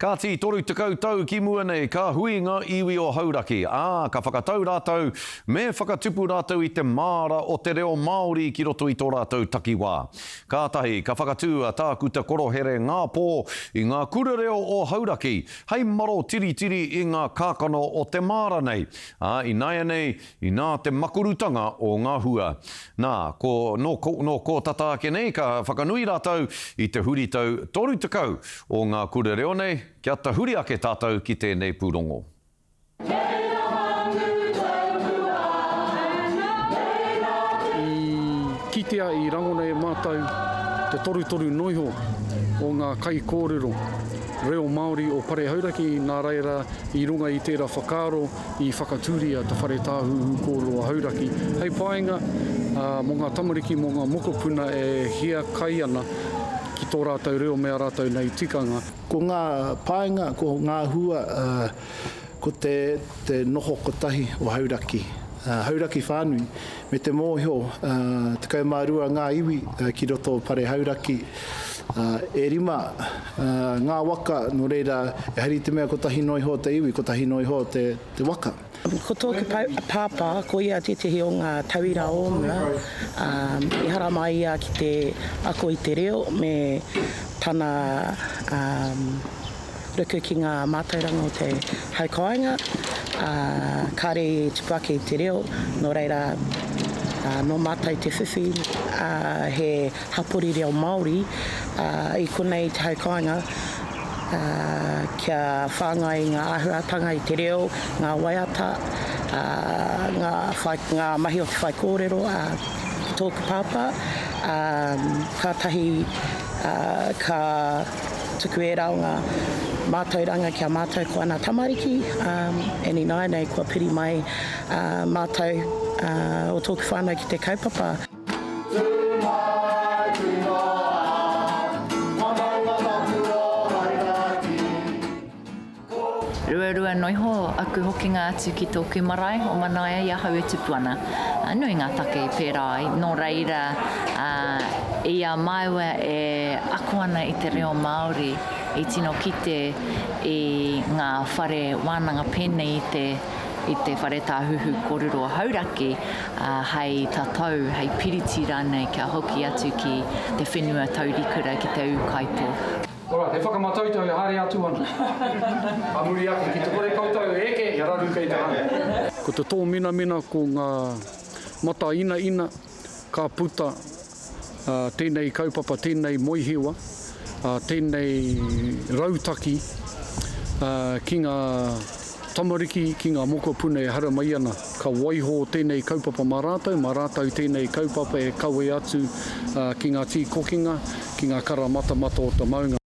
Kāti, 30 tau ki mua nei, ka hui ngā iwi o Hauraki, ā, ka whakatau rātou me whakatupu rātou i te māra o te reo Māori ki roto i tō rātou takiwā. Kātahi, ka whakatū a Tākuta Korohere Ngāpō i ngā kura reo o Hauraki hei maro tiritiri i ngā kākano o te māra nei, ā, ināianei, Inā te makurutanga o ngā hua. Nā, ko, nō, nō kō tata ake nei ka whakanui rātou i te huritau 30 o ngā kura reo nei, kia tahuri ake tātou ki tēnei pūrongo. I kitea, i rangona e mātou te torutoru noiho o ngā kaikōrero reo Māori o Pare Hauraki, nā reira i runga i tērā whakaaro i whakatūria te Whare Tāhuhu Kōrero a Hauraki hei painga mō ngā tamariki, mō ngā mokopuna e hiakai ana ki tō rātou reo me ā rātou nei tikanga. Ko ngā painga, ko ngā hua, ko te te noho kotahi o Hauraki, Hauraki whānui, me te mōhio 12 ngā iwi ki roto o Pare Hauraki, e rima ngā waka, nō reira, ehara i te mea kotahi noa iho te iwi, kotahi noa iho te waka. Ko tōku pāpā, ko ia tētehi o ngā tauira o mua, ā, i haramai ia ki te ako i te reo me tana, ā, ruku ki ngā mātauranga o te hau kāinga, ā, kāre i tupu ake i te reo, nō reira, ā, nō mātou te whiwhi, ā, he hapori reo Māori, ā, i konei i te hau kāinga, ā, kia whāngai i ngā āhuatanga i te reo, ngā waiata, ā, ngā whai, ngā mahi o te whaikōrero, ā, ki tōku pāpā, ā, kātahi, ā, ka. Tuku ērā o ngā mātauranga ki a mātou ko ana tamariki, and ināianei kua piri mai mātou o tōku whānau ki te kaupapa. Ruarua noiho aku hokinga atu ki tōku marae o Manaia i ahau e tupu ana. Nui ngā take i pērā ai, nō reira, i a māua e ako ana i te reo Māori, i tino kite i ngā whare wānanga pēnei i te, i te Whare Tāhuhu Kōrero Hauraki, hei tatau, hei piriti rānei kia hoki atu ki te whenua taurikura, ki te ūkaipō. Alright, he whakamatautau e haere atu ana. A muri ake, ki te kore koutou e eke, he raru kei te haere. Ko te tōminamina ko ngā mata inaina ka puta tēnei kaupapa, tēnei moehewa, tēnei rautaki ki ngā tamariki, ki ngā mokopuna e haramai ana. Ka waiho tēnei kaupapa mā rātou, mā rātou tēnei kaupapa e kawe atu ki ngā tīkokinga, ki ngā karamatamata o te maunga.